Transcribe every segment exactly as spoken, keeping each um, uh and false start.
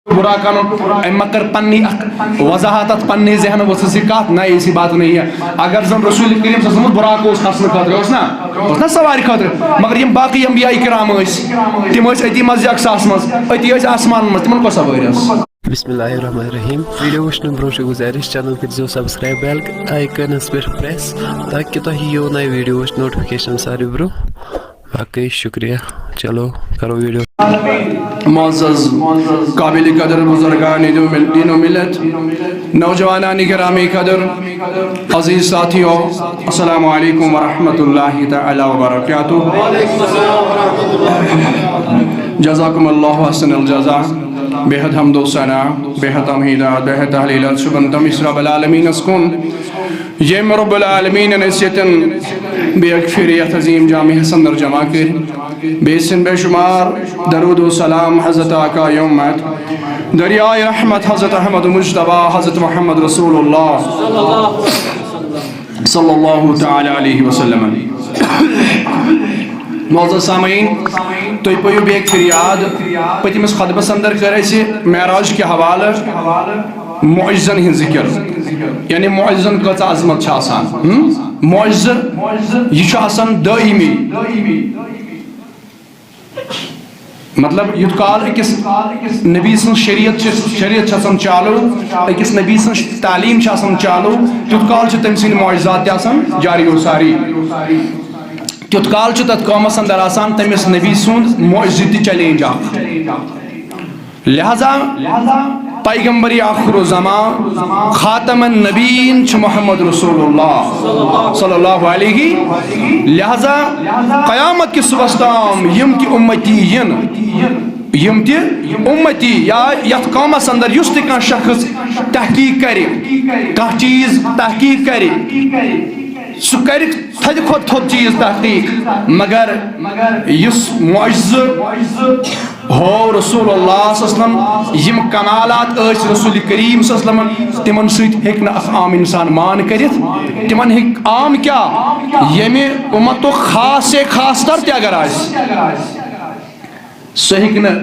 براق انُن، أمۍ ما کٔر پننی اکھ وضاحت، اتھ پننی ذہن ؤژھٕس یہِ کتھ؟ نہ، ایسی بات نہیں ہے۔ اگر زن رسول کریم صلی اللہ علیہ وسلم براق اوس کھسنہٕ خٲطرٕ، اوس نا، اوس نا سوارِ خٲطرٕ، مگر یِم باقٕے انبیاء کرام ٲسۍ، تِم ٲسۍ أتی مسجد اقصاہس منٛز، أتی ٲسۍ آسمانن منٛز، تِمن کۄس سوٲرۍ ٲس؟ بسم اللہ الرحمن الرحیم۔ ویڈیو وٕچھنہٕ برونٛہہ چھُ گُزٲرِش، چینل کٔرزیو سبسکرائب، بیل آئیکنس پٮ۪ٹھ پریس، تاکہِ تۄہہِ یِیو نٔے ویڈیووٕچ نوٹیفکیشن ساروی برونٛہہ۔ باقٕے شُکریہ۔ چلو، کرو ویڈیو۔ معزز قابل قدر بزرگان دین و مل-، دین و ملت، نوجوانان گرامی قدر، عزیز ساتھیوں، السلام علیکم ورحمۃ اللہ تعالی وبرکاتہ۔ جزاکم اللہ احسن الجزا۔ بے حد حمد و ثنا، بے حد تمہیدات، بے حد تحلیلات چھُ بنتم اس رب العالمینس کُن۔ ییٚمۍ رب العالمینن أسۍ ییٚتٮ۪ن بیٚیہِ اکہِ پھِرِ یتھ عظیم جامعس اندر جمع کٔرۍ، بیٚیہِ سٕنٛدۍ بے شمار درود و سلام حضرت آقا یوم مت، دریائے رحمت حضرت احمد مجتبی، حضرت محمد رسول اللہ صلی اللہ تعالی علیہ وسلم۔ معزز سامعین، تُہۍ پٔیِو بیٚیہِ اکہِ پھِرِ یاد، پٔتمِس خطبس اندر کٔر اَسہِ معراج کہِ حوالہٕ معجزن ہٕنٛز ذکر، یعنی معجزن کۭژاہ عظمت چھِ آسان۔ ہم؟ معجزٕ، یہِ چھُ آسان دٲیمی۔ مطلب، یُتھ کال أکِس نبی سٕنٛز شریعت چھِ، شریعت چھِ آسان چالو، أکِس نبی سٕنٛز تعلیٖم چھِ آسان چالو، تیُتھ کال چھِ تٔمۍ سٕنٛدۍ معجزات تہِ آسان جاری و ساری۔ تیُتھ کال چھُ تتھ قومس اندر آسان تٔمِس نبی سُنٛد معجزٕ تہِ چیلنج اکھ۔ لہذا پیغمبر آخر الزمان خاتم النبیین چھُ محمد رسول اللہ صلی اللہ علیہ۔ لہذا قیامت کِس صبحس تام یِم تہِ اُمتی یِن، یِم تہِ اُمتی یا یتھ قومس اندر یُس تہِ کانٛہہ شخص تحقیق کرِ، کانٛہہ چیٖز تحقیق کرِ، سُہ کرِ تھدِ کھۄتہٕ تھوٚد چیٖز تحقیق، مگر یُس معجزٕ ہو رسول اللہ صلی اللہ علیہ وسلم، یِم کمالات ٲسۍ رسول کریم صلی اللہ علیہ وسلم، تِمن سۭتۍ ہیٚکہِ نہٕ اکھ عام انسان مان کٔرِتھ۔ تِمن ہیٚکہِ عام کیٛاہ، ییٚمہِ اُمتُک خاص سے خاص تر تہِ اگر آسہِ، سُہ ہیٚکہِ نہٕ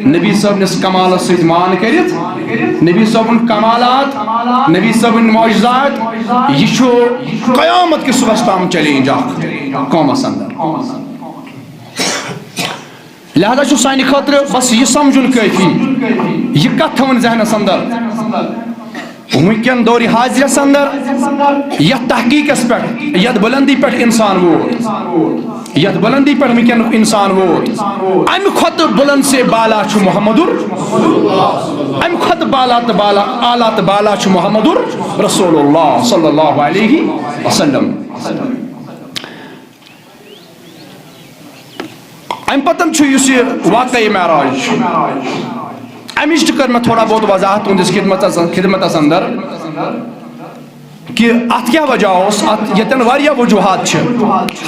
نبی صٲبنِس کمالس سۭتۍ مان کٔرِتھ۔ نبی صٲبُن کمالات، نبی صٲبٕنۍ معجزات، یہِ چھُ قیامت کِس صبحس تام چیلنج اکھ قومس اندر۔ لہذا چھُ سانہِ خٲطرٕ بس یہِ سمجھُن کٲفی، یہِ کتھ تھاوٕنۍ ذہنس اندر۔ وٕنکٮ۪ن دورِ حاضرس اندر یتھ تحقیقس پٮ۪ٹھ، یتھ بلندی پٮ۪ٹھ انسان ووت، یتھ بلندی پٮ۪ٹھ وٕنکٮ۪نُک انسان ووت، امہِ کھۄتہٕ بلند سے بالا چھُ محمد، امہِ کھۄتہٕ بالا تہٕ بالا، اعلیٰ تہٕ بالا چھُ محمد رسول اللہ صلی اللہ علیہ وسلم۔ امہِ پتن چھُ یُس یہِ واقعہ معراج چھُ، امِچ تہِ کٔر مےٚ تھوڑا بہت وضاحت تُہنٛدِس خدمتس، خدمتس اندر، کہِ اتھ کیٛاہ وجہ اوس، اتھ ییٚتٮ۪ن واریاہ وجوہات چھِ،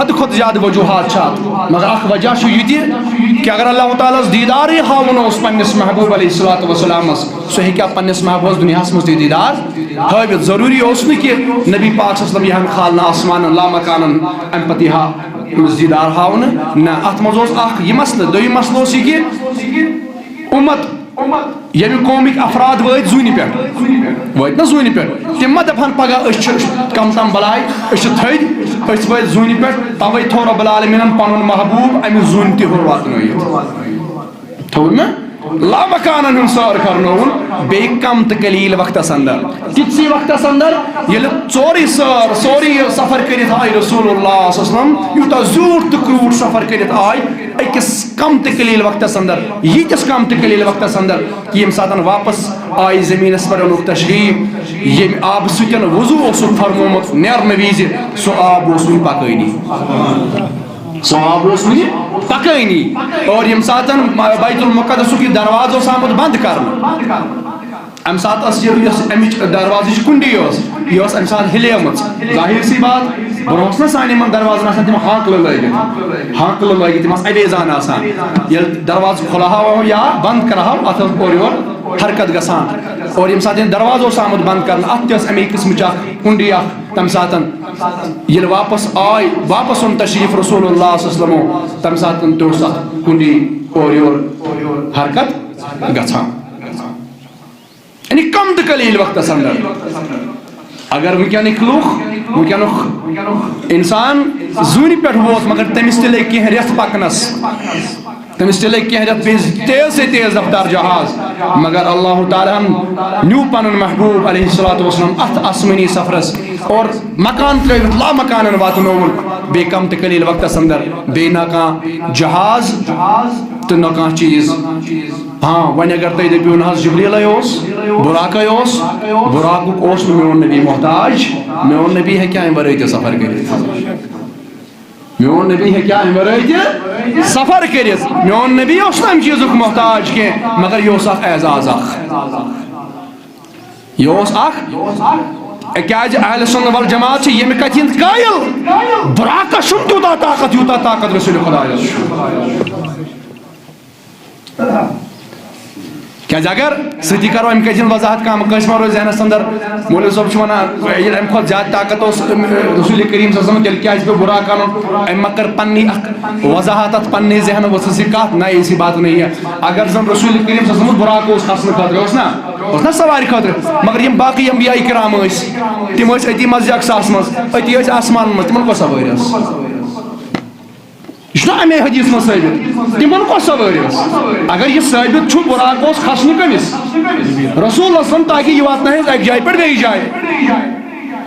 حد کھۄتہٕ زیادٕ وجوہات چھِ اتھ، مگر اکھ وجہ چھُ یہِ تہِ کہِ اگر اللہ تعالیٰ ہس دیٖدارٕے ہاوُن اوس پننِس محبوب علیہ الصلوۃ والسلامس، سُہ ہیٚکہِ ہا پننِس محبوبس دُنیاہس منٛز تہِ دیٖدار ہٲوِتھ۔ ضروٗری اوس نہٕ کہِ نبی پاک صلی اللہ علیہ وسلم یِہن کھالنہٕ آسمانن لامکانن، امہِ پتہٕ یِہا أمِس دیٖدار ہاونہٕ۔ نہ، اتھ منٛز اوس اکھ یہِ مسلہٕ۔ دوٚیِم مسلہٕ اوس یہِ کہِ اُمت، ییٚمہِ قومٕکۍ افراد وٲتۍ زوٗنہِ پٮ۪ٹھ، وٲتۍ نہ زوٗنہِ پٮ۪ٹھ، تِم ما دپہن پگاہ أسۍ چھِ کم تام بلاے، أسۍ چھِ تھٔدۍ، أسۍ وٲتۍ زوٗنہِ پٮ۪ٹھ، توے تھوٚو رب العالمیٖنن پنُن محبوب امہِ زوٗنہِ تہِ ہیوٚر واتنٲیِتھ۔ تھوٚو نہ؟ لامکانن ہُنٛد سٲر کرنووُن بیٚیہِ کم تہٕ قلیل وقتس اندر۔ تِتسٕے وقتس اندر ییٚلہِ ژورٕے سٲر، سورُے یہِ سفر کٔرِتھ آے رسول اللہ صلی اللہ علیہ وسلم، یوٗتاہ زیوٗٹھ تہٕ کرٛوٗٹھ سفر کٔرِتھ آے أکِس کم تہٕ قلیل وقتس اندر، ییٖتِس کم تہٕ قلیل وقتس اندر کہِ ییٚمہِ ساتن واپس آے زٔمیٖنس پٮ۪ٹھ اوٚنُکھ تشریٖف، ییٚمہِ آبہٕ سۭتۍ وضوٗ اوسُکھ فرمومُت نیرنہٕ وِزِ، سُہ آب اوس وُنہِ پکٲنی۔ سُہ آب اوس وُنہِ پکٲنی۔ اور ییٚمہِ ساتن بیت المقدسُک یہِ دروازٕ اوس آمُت بند کرنہٕ، امہِ ساتہٕ ٲس یہِ، یۄس امِچ دروازٕچ کنڈی ٲس، یہِ ٲس امہِ ساتہٕ ہلیمٕژ۔ ظٲہِر سی بات، برونٛہہ ٲس نہ سانہِ یِمن دروازن آسان تِم ہانکلہٕ لٲگِتھ، ہانکلہٕ لٲگِتھ، تِم آسہٕ اویزان آسان۔ ییٚلہِ دروازٕ کھُلاوہاو یا بند کرہاو، اتھ ٲس اورٕ یور حرکت گژھان۔ اور ییٚمہِ ساتہٕ یہِ دروازٕ اوس آمُت بند کرنہٕ، اتھ تہِ ٲس امے قٕسمٕچ اکھ کنڈی اکھ۔ تمہِ ساتہٕ ییٚلہِ واپس آے، واپس اوٚن تشریٖف رسول اللہ صلی اللہ علیہ وسلمو، تمہِ ساتہٕ تہِ اوس اتھ کنڈی اورٕ یور حرکت گژھان۔ یعنی کم تہٕ قلیل وقتس اندر۔ اگر وٕنکیٚنٕکۍ لُکھ، وٕنکیٚنُک انسان زوٗنہِ پٮ۪ٹھ ووت، مگر تٔمِس تہِ لٔگۍ کینٛہہ رٮ۪تھ پکنس، تٔمِس تہِ لٔگۍ کینٛہہ رٮ۪تھ بیٚیہِ تیز سے تیز رفتار جہاز، مگر اللہ تعالیٰ ہن نیوٗ پنُن محبوب علیہ الصلوۃ والسلام اتھ آسمٲنی سفرس اور مکان ترٲوِتھ لامکانن واتنووُن، بیٚیہِ کم تہٕ قلیل وقتس اندر، بیٚیہِ نہ کانٛہہ جہاز تہٕ نہ کانٛہہ چیٖز۔ ہاں، وۄنۍ اگر تُہۍ دٔپِو، نہ حظ، جبریٖلے اوس، بُراکے اوس، بُراکُک اوس نہٕ میون نبی محتاج، میون نبی ہیٚکہِ ہا اَمہِ ورٲے تہِ سفر کٔرِتھ۔ میون نبی ہیٚکہِ ہا اَمہِ ورٲے تہِ سفر کٔرِتھ۔ میون نبی اوس نہٕ اَمہِ چیٖزُک محتاج کینٛہہ، مگر یہِ اوس اکھ اعزاز اکھ۔ یہِ اوس اکھ، کیازِ اہل سنت والجماعت چھِ ییٚمہِ کتھِ ہٕنٛدۍ قٲیل، بُراکس چھُنہٕ تیوٗتاہ طاقت، یوٗتاہ طاقت رسول خدایس چھُ۔ کیازِ اگر سۭتی کرو امہِ کتھِ ہٕنٛز وضاحت، کانٛہہ مہ کٲنٛسہِ ما روزِ ذہنس اندر، مولوی صٲب چھُ ونان، ییٚلہِ امہِ کھۄتہٕ زیادٕ طاقت اوس، أم، رسول کریٖم صلی اللہ علیہ وسلم، تیٚلہِ کیازِ پیوٚو بُراک انُن؟ امہِ مہ کٔر پننی اکھ وضاحت اتھ پننہِ ذہنہٕ ؤژھٕس یہِ کتھ، نہ، ایسی بات نہیں ہے۔ اگر زن رسول کریم صلی اللہ علیہ وسلم بُراک اوس کھسنہٕ خٲطرٕ، اوس نا، اوس نا سوارِ خٲطرٕ، مگر یِم باقٕے انبیاء کرام ٲسۍ، تِم ٲسۍ أتی مسجد اقصاہس منٛز، أتی ٲسۍ آسمانن منٛز، تِمن کۄس سوٲرۍ ٲس؟ یہِ چھُنہ امے حدیث منٛز ثٲبت، تِمن کۄس سوٲرۍ ٲس؟ اگر یہِ ثٲبت چھُ، بُراک اوس کھسنہٕ کٔمِس؟ رسول اللہ صلی اللہ علیہ وسلم، تاکہِ یہِ واتناوِ اَسہِ اکہِ جایہِ پٮ۪ٹھ بیٚیِس جایہِ۔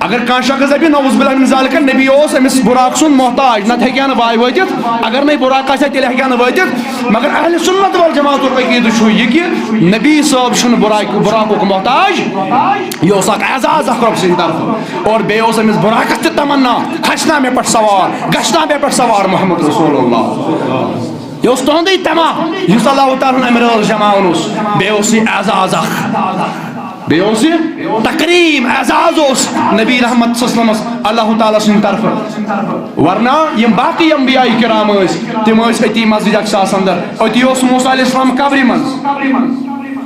اگر کانٛہہ شخص دپہِ، نعوذ باللہ من ذالک، نبی اوس أمِس بُراک سُنٛد محتاج، نتہٕ ہیٚکہِ ہا نہٕ وایہِ وٲتِتھ۔ اگر نَے بُراک آسہِ ہا، تیٚلہِ ہیٚکہِ ہا نہٕ وٲتِتھ۔ مگر اہل سنت والجماعتُک عقیدٕ چھُ یہِ کہِ نبی صٲب چھُنہٕ بُراک، بُراکُک محتاج۔ یہِ اوس اکھ اعزاز اکھ رۄب سٕنٛدِ طرفہٕ۔ اور بیٚیہِ اوس أمِس بُراکس تہِ تمنا، کھسنا مےٚ پٮ۪ٹھ سوار، گژھنا مےٚ پٮ۪ٹھ سوار محمد رسول اللہ۔ یہِ اوس تُہُنٛدُے طمع، یُس اللہ تعالیٰ ہن امہِ رٲژ جماوُن اوس۔ بیٚیہِ اوس یہِ اعزاز اکھ، بیٚیہِ اوس یہِ تکریٖم، اعزاز اوس نبی رحمت صلی اللہ علیہ وسلمس اللہ تعالیٰ سٕنٛدِ طرفہٕ۔ ورنہ یِم باقٕے انبیاء کرام ٲسۍ، تِم ٲسۍ أتی مسجد اقصاہس اندر، أتی اوس موسیٰ علیہ السلام قبرِ منٛز۔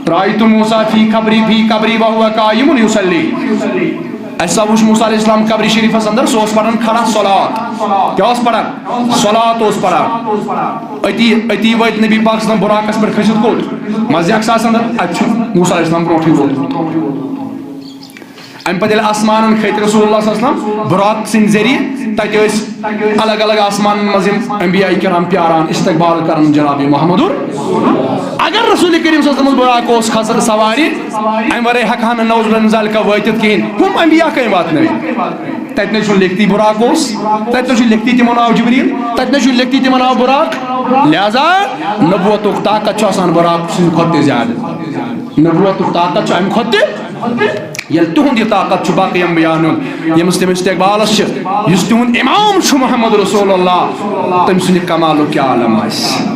رأیت موسیٰ فی قبری، فی قبری وہو قائم یصلی۔ اسہِ ہسا وُچھ موسیٰ علیہ السلام قبرِ شریفس اندر، سُہ اوس پران کھڑا صلوات۔ کیٛاہ اوس پران؟ صلوات اوس پران۔ أتی، أتی وٲتۍ نبی پاک صلی اللہ علیہ وسلم بُراکس پٮ۪ٹھ کھٔسِتھ کوٚت؟ مسجد اقصاہس اندر۔ اتہِ چھُ موسیٰ علیہ السلام برونٛٹھٕے ووتمُت۔ امہِ پتہٕ ییٚلہِ آسمانن کھٔتۍ رسول اللہ صلی اللہ علیہ وسلم بُراک سٕنٛدِ ذٔریعہٕ، تتہِ ٲسۍ الگ الگ آسمانن منٛز یِم انبیاء کرام پیاران، استقبال کران جناب محمد۔ اگر رسول کریم صلی اللہ علیہ وسلم بُراک اوس کھسان سوارِ، امہِ ورٲے ہٮ۪کہٕ ہا نہٕ نعوذ باللہ من ذالک وٲتِتھ کِہیٖنۍ۔ ہُم انبیاء کٔمۍ واتنٲوۍ؟ تتہِ نَے چھُنہٕ لیکھتی بُراک اوس، تتہِ نَے چھُنہٕ لیکھتی تِمن آو جبریل، تتہِ نَے چھُنہٕ لیکھتی تِمن آو بُراک۔ لہذا نبوتُک طاقت چھُ آسان بُراک سٕنٛدِ کھۄتہٕ تہِ زیادٕ۔ نبوتُک طاقت چھُ امہِ کھۄتہٕ تہِ، ییٚلہِ تِہُنٛد یہِ طاقت چھُ باقٕے انبیاءن ہُنٛد، ییٚمِس تٔمِس استقبالس چھِ، یُس تِہُنٛد امام چھُ محمد رسول اللہ، تٔمۍ سُنٛد یہِ کمالُک کیٛاہ عالم آسہِ؟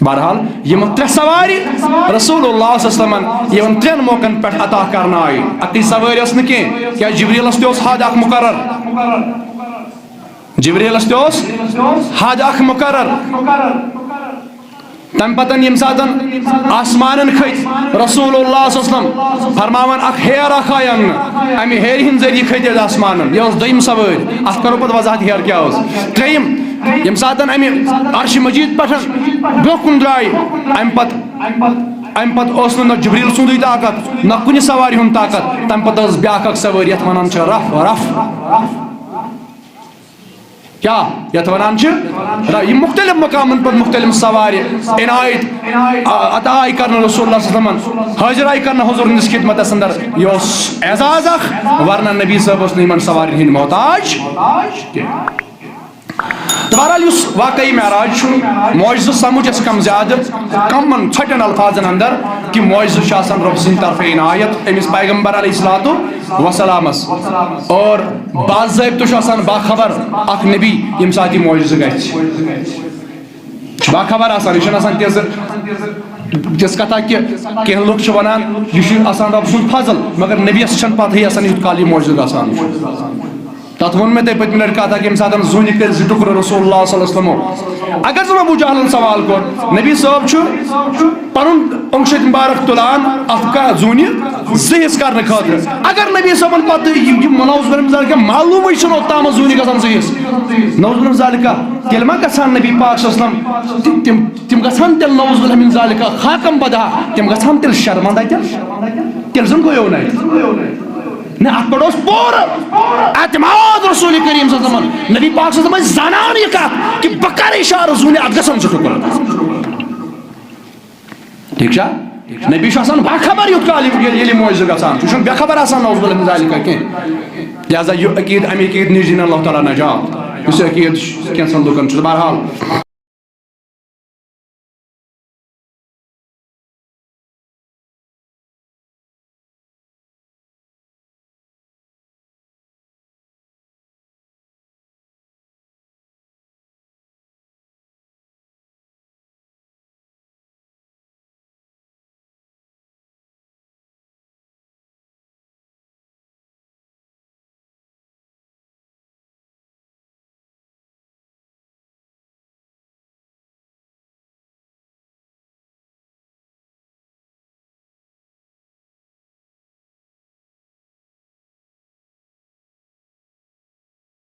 بہرحال، یِم ترٛےٚ سوارِ رسول اللہ صلی اللہ علیہ وسلمن یِمن ترٛٮ۪ن موقعن پٮ۪ٹھ عطا کرنہٕ آیہِ۔ اَکٕے سوٲرۍ ٲس نہٕ کینٛہہ، کیٛازِ جبریلس تہِ اوس حد اکھ مقرر۔ جبریلس تہِ اوس حد اکھ مقرر۔ تمہِ پتہٕ ییٚمہِ ساتہٕ آسمانن کھٔتۍ رسول اللہ صلی اللہ علیہ وسلم، فرماوان اکھ ہیر اکھ آیہِ اننہٕ، امہِ ہیرِ ہٕنٛدِ ذٔریعہٕ کھٔتۍ أسۍ آسمانن۔ یہِ اوس دوٚیِم سوٲرۍ۔ اتھ کرو پتہٕ وضاحت ہیر کیٛاہ اوس۔ ترٛیٚیِم، ییٚمہِ ساتہٕ امہِ عرشِ مجید پٮ۪ٹھ برٛونٛہہ کُن درٛاے، امہِ پتہٕ، امہِ پتہٕ اوس نہٕ نہ جبریل سُنٛدُے طاقت، نہ کُنہِ سوارِ ہُنٛد طاقت۔ تمہِ پتہٕ ٲس بیٛاکھ اکھ سوٲرۍ، یتھ ونان چھِ رف، رف۔ کیٛاہ یتھ ونان چھِ؟ رف۔ یِم مختلف مقامن پتہٕ مختلف سوارِ عنایت، آ، عطا آیہِ کرنہٕ رسول اللہ صلی اللہ علیہ وسلمن، حٲضِر آیہِ کرنہٕ حضوٗر ہٕنٛدِس خدمتس اندر۔ یہِ اوس اعزاز اکھ، ورنہ نبی صٲب اوس نہٕ یِمن سوارٮ۪ن ہٕنٛدۍ محتاج کینٛہہ۔ تہٕ بہرحال، یُس واقعی معراج چھُ، معجزٕ سمجھ اَسہِ کم زیادٕ، کمن ژھۄٹٮ۪ن الفاظن اندر، کہِ معجزٕ چھُ آسان رۄب سٕنٛدِ طرفہٕ عنایت أمِس پیغمبر علیہ الصلوۃ والسلامس۔ اور باضٲبطہٕ چھُ آسان باخبر اکھ نبی، ییٚمہِ ساتہٕ یہِ معجزٕ گژھِ۔ چھُ باخبر آسان، یہِ چھُنہٕ آسان تِژھ، تِژھ کتھا کہِ کینٛہہ لُکھ چھِ ونان، یہِ چھُ آسان رۄب سُنٛد فضل، مگر نبیَس چھَنہٕ پتہٕے آسان یُتھ کال یہِ معجزٕ گژھان چھُ۔ تتھ ووٚن مےٚ تۄہہِ پٔتمہِ لٹہِ کتھ اکھ، ییٚمہِ ساتہٕ زوٗنہِ کٔرۍ زٕ ٹُکرٕ رسول اللہ صلی اللہ علیہ وسلمو۔ اگر زن ابو جہلن سوال کوٚر، نبی صٲب چھُ پنُن اونٛگجہِ مبارک تُلان اتھ کا زوٗنہِ زٕ حصہٕ کرنہٕ خٲطرٕ۔ اگر نبی صٲبن پتہٕ یہِ، یہِ نعوذ باللہ من ذالک معلومٕے چھُنہٕ اوٚتام زوٗنہِ گژھان زٕ حصہٕ، نعوذ باللہ من ذالک، تیٚلہِ ما گژھان نبی پاک صلی اللہ علیہ وسلم، تِم، تِم، تِم گژھان تیٚلہِ نعوذ باللہ من ذالک خاکم بدہا، تِم گژھان تیٚلہِ شرمندہ تیٚلہِ؟ تیٚلہِ زَن گوٚیو نہٕ اَتہِ۔ نہ، اَتھ پٮ۪ٹھ اوس پوٗرٕ اعتماد رسول کریم صلی اللہ علیہ وسلم۔ نبی پاک صلی اللہ علیہ وسلم ٲسۍ زانان یہِ کَتھ کہِ بہٕ کَرٕ اِشارٕ زوٗنہِ، اَتھ گژھن زٕ ٹُکرٕ۔ ٹھیٖک چھا؟ نبی چھُ آسان باخبر یوٗت کال ییٚلہِ، ییٚلہِ معجزٕ گژھان چھُ، یہِ چھُنہٕ بے خبر آسان، نعوذ باللہ من ذالک، کینٛہہ۔ لہذا یہِ عقیٖدٕ، اَمہِ عقیٖدٕ نِش دِنہٕ اللہ تعالیٰ نجات، یُس یہِ عقیٖدٕ چھُ کینٛژھن لُکَن چھُ۔ بہرحال،